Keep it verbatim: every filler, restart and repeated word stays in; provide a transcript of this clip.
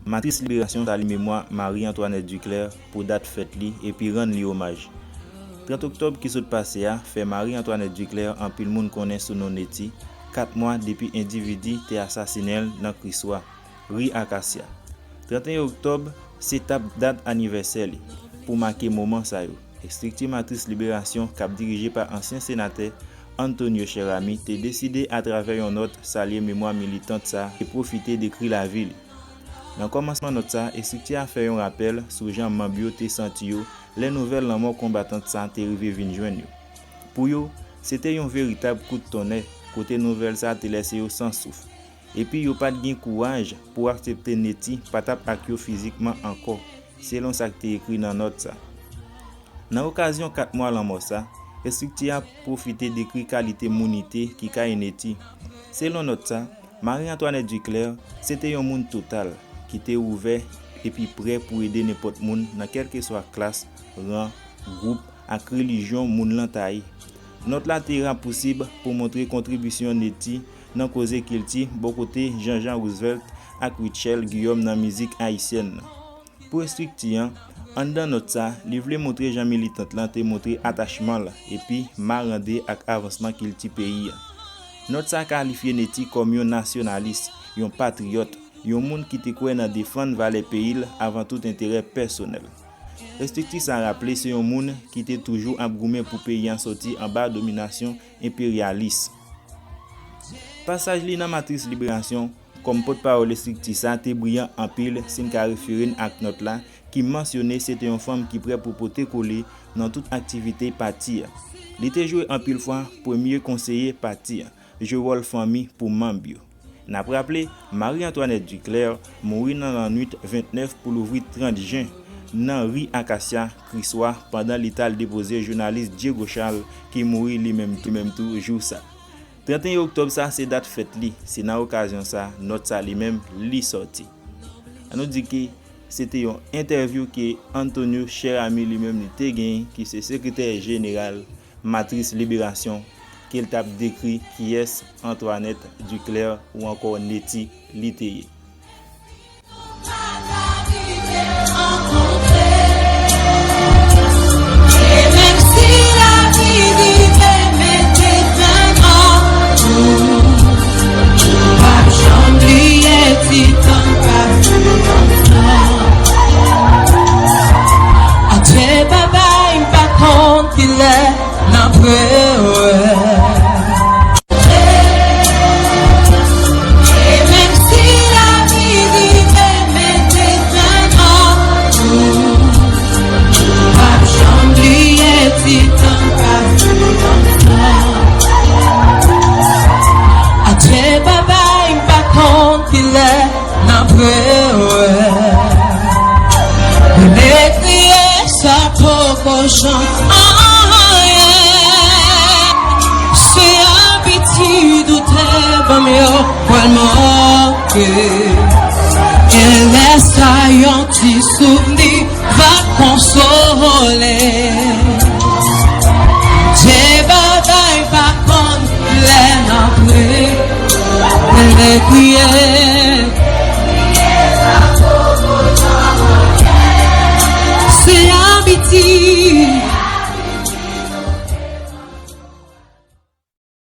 Matris Liberasyon salye memwa Marie Antoinette Duclair pou dat fèt li epi rann li omaj. Trant oktòb ki sot pase a fè Marie Antoinette Duclair anpil moun konnen sou non Netty, kat mwa depi endividi te asasinen l nan Kriswa, ri Akasya. Tranteyen oktòb se t ap dat anivèsè li. Pou make moman sa yo, estrikti Matris Liberasyon k ap dirije pa ansyen senatè Antonio Cheramy te deside atravè yon nòt salye memwa militant sa e pwofite dekri lavi li. Nan kòmansman nòt sa, estrikti a fè yon rapèl sou jan manm yo te santi yo lè nouvèl lanmò konbatant sa te rive vin jwenn yo. Pou yo, se te yon veritab kout tonnè, kote nouvèl sa te lèse yo san souf. Epi yo pa t gen kouraj pou aksepte Netty pa t ap ak yo fizikman ankò, selon sa k te ekri nan nòt sa. Nan okazyon kat mwa lanmò sa, estrikti a pwofite dekri kalite mounite ki kay Netty. Selon nòt sa, Marie Antoinette Duclair se te yon moun total, ki te ouvè epi prè pou ede nenpòt moun nan kèlkeswa klas, ran, gwoup ak relijyon moun lan ta ye. Nòt la te rapousib pou montre kontribisyon Netty nan koze kilti bò kote Jean Jean Roosevelt ak Rutshelle Guillaume nan mizik ayisyèn nan. Pou estrikti an, anndan nòt sa, li vle montre jan militant lan te montre atachman l epi marande ak avansman kilti peyi a. Nòt sa kalifye Netty kòm yon nasyonalis, yon patriyòt, yon moun ki te kwè nan defann valè peyi l avan tout enterè pèsonèl. Estrikti sa raple se yon moun ki te toujou ap goumen pou peyi a sòti anba dominasyon enperyalis. Pasaj li nan Matris Liberasyon kòm pòtpawòl estrikti sa te briyan anpil si n ka refere n ak nòt la ki mansyone se te yon fanm ki prè pou pote kole nan tout aktivite pati a. Li te jwe anpil fwa premye konseye pati a, jwe wòl fanmi pou manm yo. N ap raple, Marie Antoinette Duclair mouri nan lannwit vennèf pou louvri trant jen nan ri Akasya, Kriswa, pandan li t al depoze jounalis Diego Charles ki mouri li menm tou, menm tou jou sa. Tranteyen oktòb sa se dat fèt li, se nan okazyon sa nòt sa li menm li sòti. Ann nou di ke se te yon entèvyou ke Antonio Cheramy li menm li te genyen, ki se sekretè jeneral Matris Liberasyon, ke l t ap dekri kiyès Antoinette Duclair ou ankò Netty li te ye. Adye baba, m pa konn kilè n ap rewè. E menm si lavi rive mete fen nan nou, m p ap janm bliye ti tan n pase ansanm. Adye baba, m pa konn kilè n ap rewè. Rele kriye sa poko janm anyen. Se abitid ou te ban m yo pral manke. Gen lè sa yon ti souvni va konsole. Te bagay pa konn lè n ap rele kriye